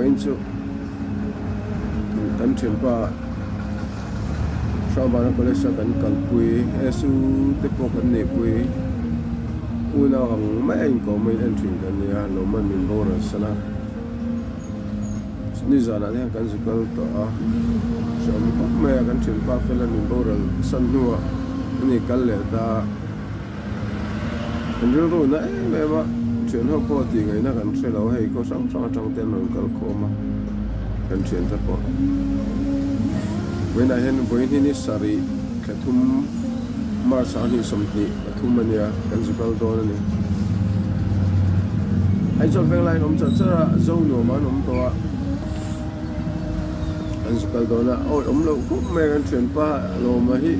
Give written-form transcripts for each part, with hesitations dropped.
Vawiin chu kan thianpa Hrangvana College a kan kalpui SU te pawh kan neihpui unau ang mai a inkawm a in en thin kan nia lawmman min boral san a nizanah te hian kan zu kal tawh a hreawm khawp mai a kan thianpa fel a min boral san hnuah a ni kal leh ta. Kan rilru na em em a, thian ho pawh tih ngaihna kan hre lo, hei khaw hrang hrang atang te an rawn kal khawm a, kan thian te pawh. Vawiinah hian vawiin hi ni sarih thla thum March ah 23 a nia, kan zu kal dawn a ni. Aizawl veng laiin awm char char a, zo nuam an awm tawh a, kan zu kal dawn a, awi awm loh khawp mai a kan thianpa Lawma hi.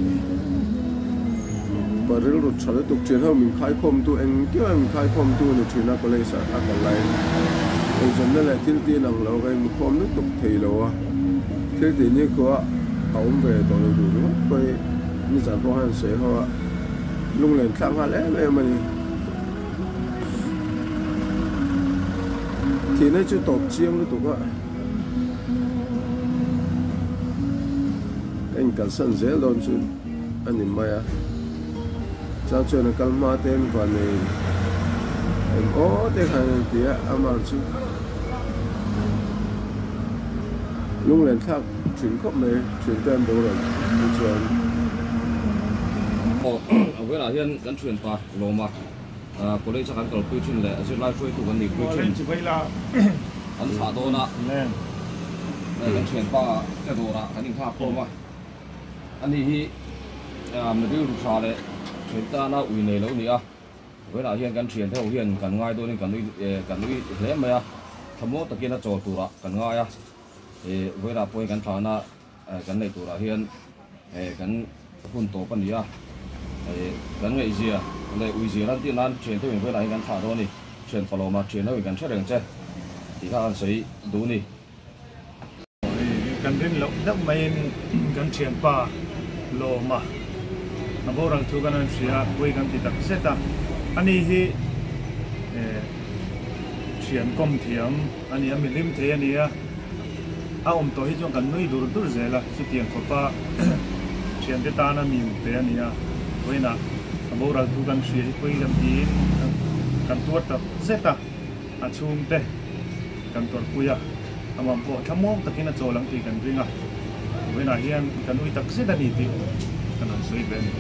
Pa rilru tha lutuk thin ho min khaikhawmtu engkim a min khaikhawmtu ni thin a college ah a kal laiin eizawnna leh thil tih inang lo ka inkhawm lutuk thei lo a thil tih ni khua a awm ve tawh lo duh ringawt pawh hi nizan pawh khan sawi ho a lunglen thlak nghal em em a ni. Thihna chu tawp chiang lutuk a. Ka inkalsan zel dawn chu a ni mai a, chang chuan a kal hma te an va nei eng aw te khan an ti a, amah chu lunglen thlak thin khawp mai thin te an boral hi chuan. Aw a velah hian kan thianpa Lawma college a kan kalpui thin leh zirlai hruaitu kan nihpui thin an thlah dawn a, kan thianpa te dawrah kan inkhak khawm a. Ani hi mi rilru tha leh thian tana ui nei lo ni a, vawiinah hian kan thian ho hian kan ngai dawnin kan ui kan ui hle mai a, thlamuang takin a chawl turah kan ngai a, vawiinah pawhin kan thlahna kan neih turah hian kan hun tawp a ni a, kan ngaihzia leh uizia lan tih nan thian theuhin vawiinah hian kan thlah dawn a ni, thian palawma thian hoin kan hre reng che tih kha kan sawi duh a ni. Kan rin loh deuh maiin kan thianpa Lawma a boral thu kan han hria a, pui kan ti tak zet a. Ani hi thian kawm thiam a ni a, mi hlim thei a ni a, a awm tawh hi chuan kan nui dur dur zel a, chutiang khawpa thiante tana mi pe a ni a, vawiinah a boral thu kan hria hi pui kan tiin kan tuar tak zet a. A chhungte kan tawrhpui a, amah pawh thlamuang takin a chawl ang tih kan ring a, vawiinah hian kan ui tak zet a ni tih kan rawn sawi ve a ni.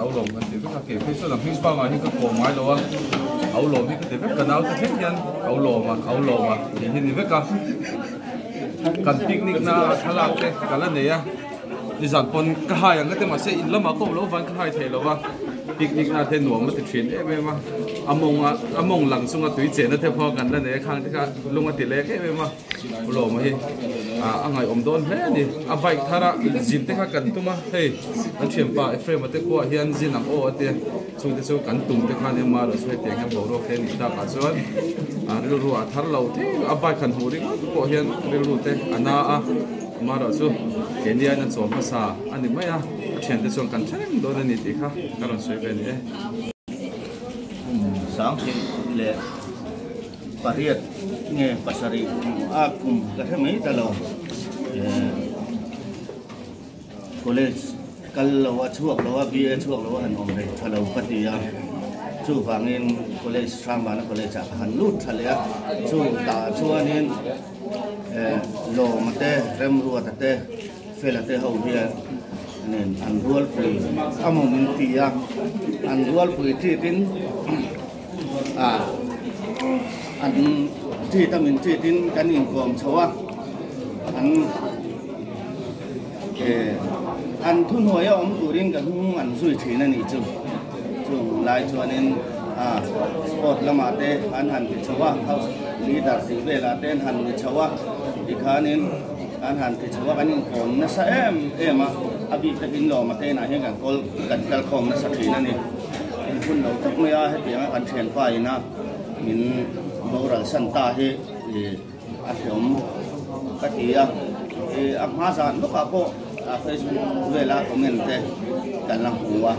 Au lawm kan ti vek a, kei phei chuan a hming pangngai hi ka kawm ngai lo a, au lawm hi ka ti vek ka naute thleng hian au lawm a, au lawm a tih hi ni vek a, kan picnic na thlalak te ka la nei a, nizan pawn ka hai ang ka ti mahse in lamah ka awm loh avangin ka hai thei lo va, picnic na te nuam a ti thin em em a, a mawng a a mawng lang chunga tui chenna te pawh kan la nei a khang te kha lung a ti lek em em a. Lawma hi a ngaihawm dawn hle a ni. A bike thar a zin te kha kan tum a, hei kan thianpa Ephraim-a te khuaah hian zin ang aw a tia, chungte chu kan tum te khan ema rawh chu hetiang hian boruak te a nih takah chuan a rilru a thar lo thei a bike han hmuh ringawt pawh hian rilru te a na a, amaherawh chu keini aiin a chaw hmasa a ni mai a, a thiante chuan kan thleng dawn a ni tih kha ka rawn sawi ve a ni e. Sangthei leh. Pariat nge pasarih a kum ka hre mai ta lo college kal lo a chhuak lo a BA chhuak lo a han awm rei tha lo ka ti a chuvangin college Hrangvana college ah ka han lut tha leh a chu tah chuanin Lawma te Remruata te Fela te ho hian nen an rualpui a maw min ti a an rualpui ṭitin a an treat a min treat in kan inkawm chho a an. An thuhnuaia awm turin ka hnung an zui thin a nih chu. Chung lai chuanin sport lamah te an han ti chho a, house leader tih velah te an han ni chho a, tikhanin an han ti chho a, kan inkawm nasa em em a, a bik takin Lawma te inah hian kan kawl kan kalkhawm nasa thin a ni. Inhun lo tak mai a, hetianga kan thianpa ina min boral san ta hi a hreawm ka ti a, a hma zan lawkah pawh Facebook vela comment te kan la hmu a,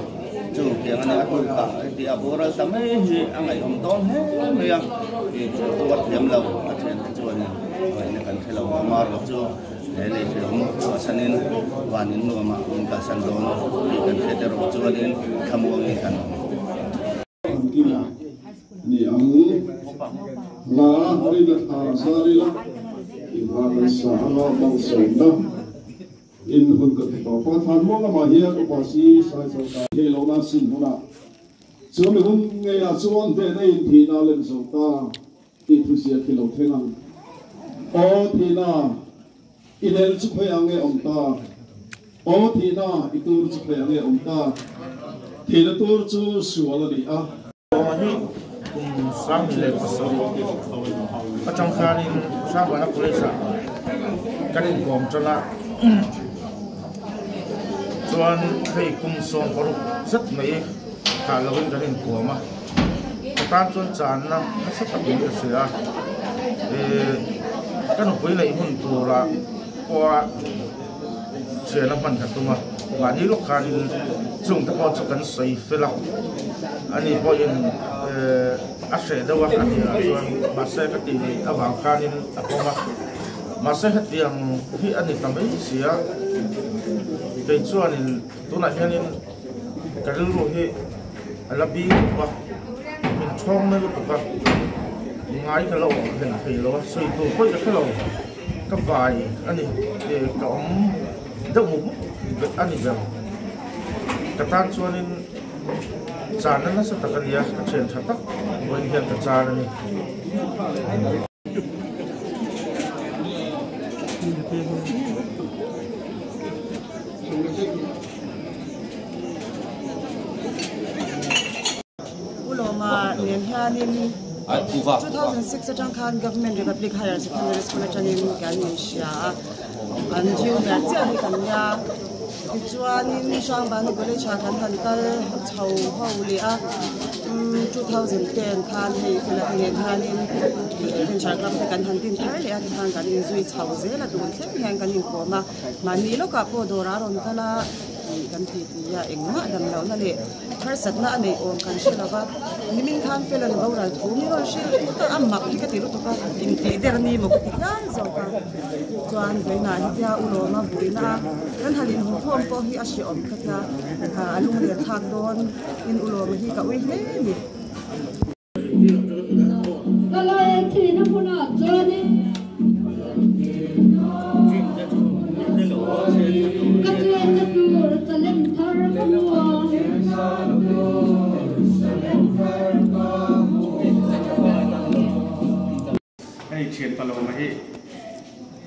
chu tiang a nia a tukah heti a boral ta mai hi a ngaihawm dawn hle mai a, chu a thiam lo a thiante chuanin ngaihna kan hre lo amaherawh chu he lei hreawm chhuahsanin van in nuamah min kalsan dawn tih kan hriat erawh chuanin thlamuangin kan awm. Ni ang hla rina thla zar ila inhla kan sa anga malsawmna in hun ka ti tawh pakhat han muang lamah hian upa si sai chawlhkar thei lohna sin hunah chu mi hun ngeiah chuan hnehna in thihna lem zo ta tih thu ziak hi lo thleng ang. Aw thihna i nel chu khawi ang nge awm ta? Aw thihna i tur chu khawi ang nge awm ta? Thihna tur chu sual a ni a. Bawma hi kum 2007 atang khanin Hrangvana College ah kan inkawm tan a, chuan hei kum 16 zet mai thah lovin kan inkawm a, ka tan chuan channa nasa takin ka hria a, ka nupui neih hun turah pawha thian a hman ka tum a, mahni lawk khanin chung te pawh chu kan sawi fel a, ani pawhin a hreh deuh a, a tirah chuan mahse ka tih leh avang khanin a pawm a, mahse hetiang hi a ni ta mai si a, kei chuanin tunah hianin ka rilru hi a la bing lutuk a, min thawng na lutuk a, ngai ka la awm hlen thei lo a, sawi tur pawh ka hre lo. Ka vai a ni e, ka awm deuh mup mup a ni ber. Ka tan chuanin chana nasa tak a nia, ka thian tha tak vawiin hian ka chan a ni. U Lawma nen hianin 2006 atang khan Government Republic Higher Secondary School atangin kan inhria a, an junior chiah hi kan nia. Tichuanin Hrangvana College ah kan han kal chho ho leh a, 2010 khan hei Felak nen hianin Adventure Club te kan han din thar leh a, tikhan kan inzui chho zel a, tun thleng hian kan inkawm a, mahni lawkah pawh dawr a rawn kal a. Tih kan ti ti a, engmah dam lohna leh harsatna a neih awm kan hre lova, nimin khan fel an boral thu mi rawn hrilh tut a, a mak hi ka ti lutuk a, intih der ni maw ka ti hial zawk a, chuan vawiinah hetia u Lawma vuina a kan han inhmukhawm pawh hi a hrehawm ka tia, a lunglen thlak dawn in u Lawma hi ka ui hle a ni. Ka lai thihna hmunah chuanin ka chenna tur Salem thar ka hmu a. Hei thian Paloma hi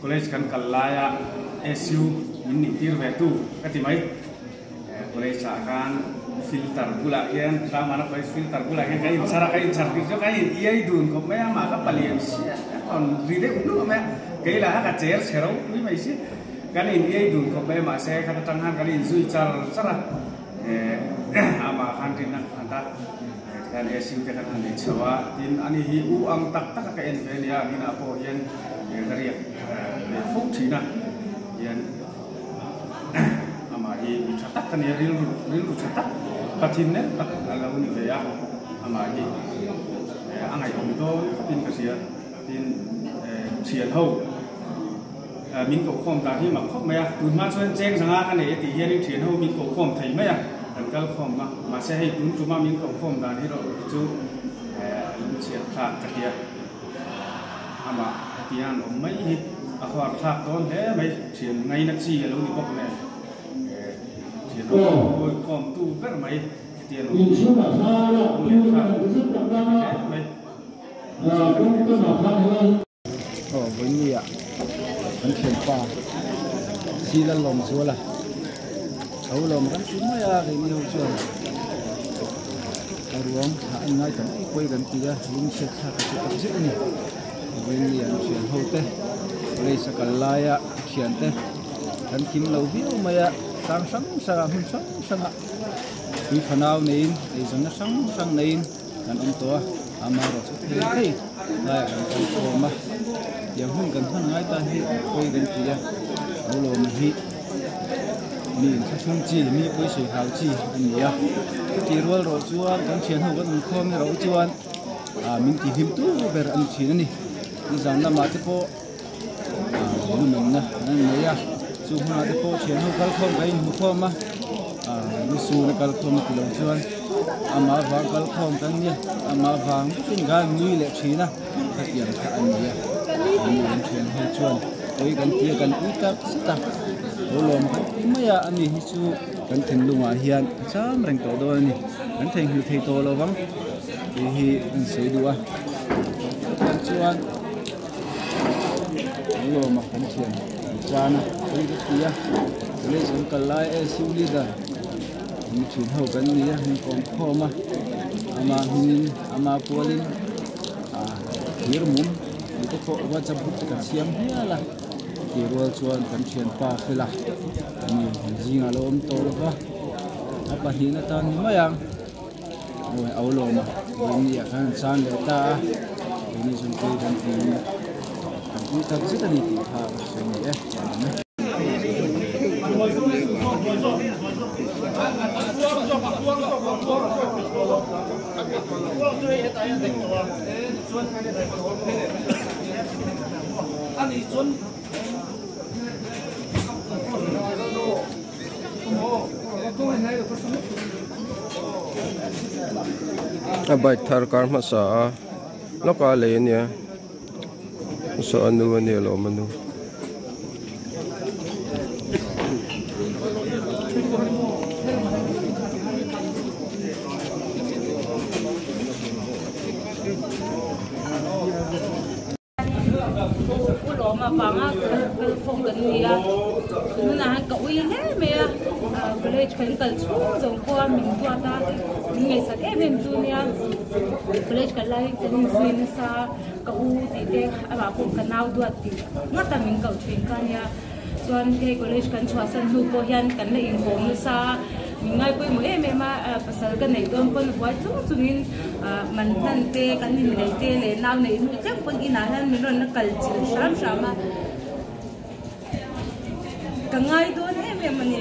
college kan kal laia SU min nih tir ve tu ka ti mai. College ah khan filter bulah hian Hrangmana college filter bulah hian kan inchhar a, kan inchhar tir chu kan in iai dun khawp mai a, amah kha palian sia a rawn ri deuh luah mai a, kei lah kha ka cher chhe ropui mai si, kan in iai dun khawp mai a, mahse khat atang khan kan inzui char char a, amah khan rinna ka khat a, tikhan SU te khan han nei chho a, tin ani hi u ang tak tak a ka en ve a nia, ninah pawh hian ka riak ve fo thin a, hian. Amah hi mi tha tak a ni a, rilru rilru tha tak, pathin nen tak a lo ni ve a, amah hi a ngaihawm dawn khawpin ka hria, tin thian ho min kohkhawm dan hi mak khawp mai a, tun hma chuan cheng zanga ka nei a tih hianin thian ho min kohkhawm thei mai a, kan kal khawm a, mahse hei tun tuma min kohkhawm dan hi rawh hi chu a lungchhiat thlak ka tia. Amah hetiang an awm mai hi a huar thlak dawn hle mai. Thian ngaina chi a lo ni bawk nen thian ho kawi khawm tu ber mai hetiang awm hi a leh thlak a ti hle mai. Aw vawinia kan thianpa Sila lawm zual a tho lawm kan ti mai a keini ho chuan a ruang thlah an ngai ta mai pawi kan ti a lung chhiat thlak a chu tak zet a ni vawiin an thian ho te college a kal laia thian te kan kim lo viau mai a tlang hrang hrang ah hmun hrang hrang ah tui fanau neiin eizawnna hrang hrang neiin kan awm tawh a amaherawh chu thei thei laiah kan kal khawm a tiang hun kan hman ngai tan hi pawi kan ti a lo lawm hi mi inthlahrung chi mi pawisa hlau chi a ni a chutih rual rawh chuan kan thian ho kan awm khawm erawh chuan ah min ti hlim tu ber a ni thin a ni nizan lamah te pawh ah lumenna an nei a chu hmunah te pawh thian ho kal khawm kan inhmu khawm a ah lu suna kal khawm a tilo chuan amah vang kal khawm kan nia amah vang bawkin kan nui leh thin a khatiang kha a ni a an ni an thian ho chuan pawi kan tia kan ui tak zet a lo lawm kan ti mai a ani hi chu kan thinlungah hian a cham reng tawh dawn a ni kan theihnghilh thei tawh lo vang tih hi an sawi duh a chuan lo lawm a kan thian kan chan a pawi ka ti a college kan kal lai SU leader mi thin ho kan ni a min kawm khawm a ama hmingin ama pualin ah thir mum mi te pawh whatsapp group te kan siam hial a tih rual chuan kan thianpa fela ani zingah lo awm tawh lova a pahnih na tan ni mai ang awi au lawm a vawiin ah khan an chan leh ta a keini chuan phei kan tiin kan pui tak zet a ni tih kha ka sawi ni e. A bike thar kar hmasa a lawk a lei ania saw a nu ania lawm a nu. Pu Lawma vanga kal khawm kan ni a tunah hian ka ui hle mai a college kan kal chhung zawng pawh a min duat a min ngaihsak em em chu nia college kal lai kan inzui nasa ka u tih te amah pawh ka nau duat tih ngawt a min koh thin kha nia. Chuan hei college kan chhuahsan hnu pawh hian kan la inkawm nasa a, min ngai pawimawh em em a, pasal ka neih dawn pawn huai chung chungin man hlan te kan inlei te leh nau neih hnu tlem pawn inah hian min rawn la kal chilh hram hram a, ka ngai dawn em em a ni.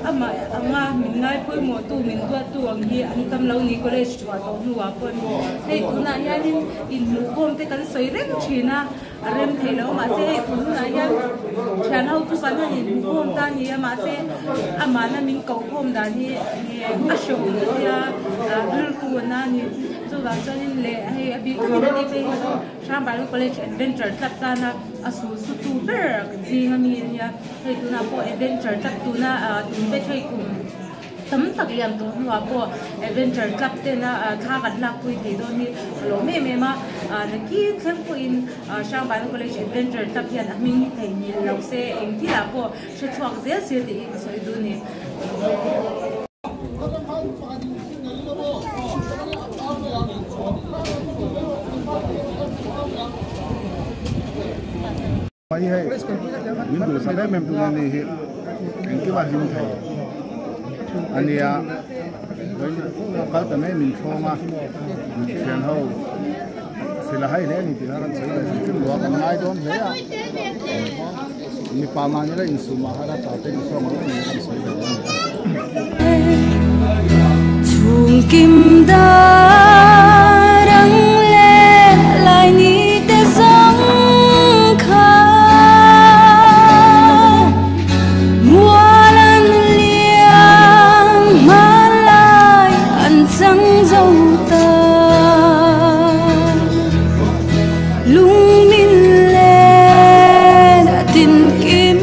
Amah anga min ngai pawimawh tu min duat tu ang hi an tam lo ni college chhuah tawh hnuah pawn hei tunah hianin inhmuhkhawm te kan sawi reng thin a. A rem thei lo mahse hei tun hunah hian thian ho chu kan han inhmukhawm ta a ni a mahse amahna min kohkhawm dan hi a hreawm ta tia rilru a na a ni chuvang chuanin leh hei a bik takin a ni phei hi chu Hrangbailo College Adventure Club tana a sul su tu ber zing a mi a nia hei tunah pawh Adventure Club tuna tun batch hei kum. Tam tak lian tawh hnuah pawh Adventure Club tena thla kan lakpui thei dawn hi a lawm em em a, nakin thleng pawhin Hrangbaina College Adventure Club hian a hming hi theihnghilh lo se eng thilah pawh hre chhuak zel se tih hi ka sawi duh a ni. Mai hei min duhsak em em tuna ni hi engkim a hlim thei a nia kal ta mai min thlawng a min thian ho sila hai hle a ni tih kha kan sawi ve hrim hrim lo a kan ngai dawn hle a mipa mahni la insum ah khan a ta te insawm ang em kan sawi ve dawn a ni. Chhungkim dar ang leh lai ni te zawng kha mual an liam hmanlai an chang zo ta lung min len a tin kim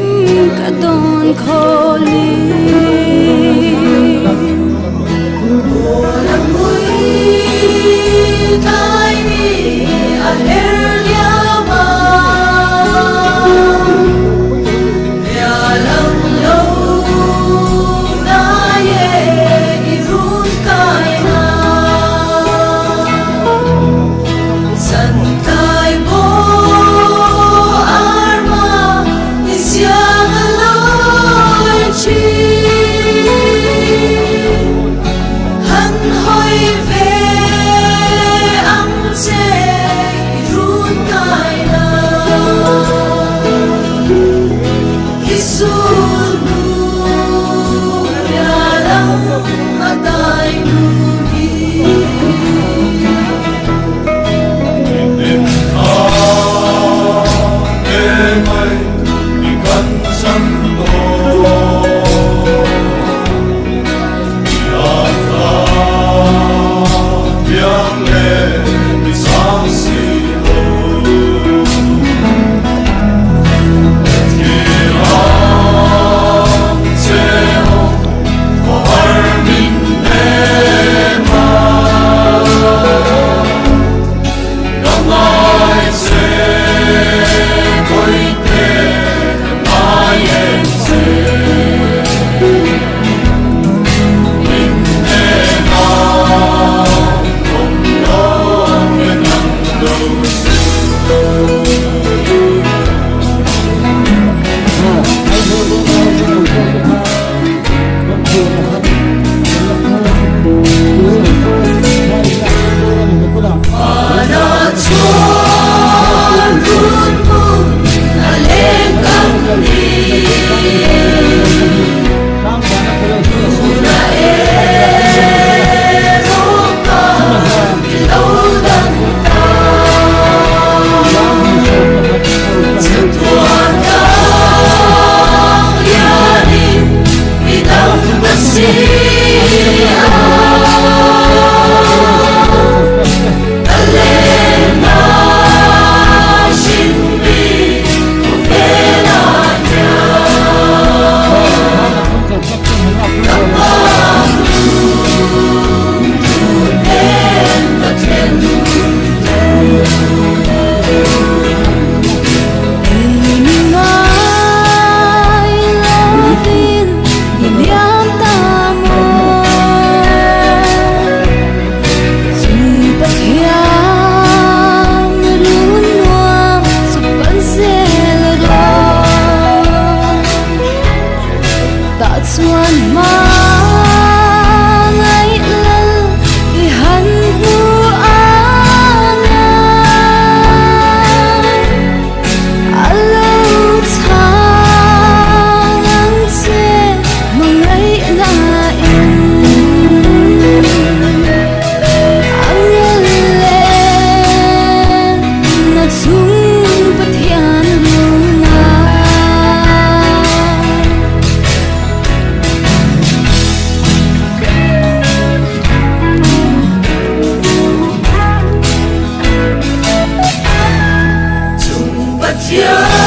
ka dawn khaw li. Pathian.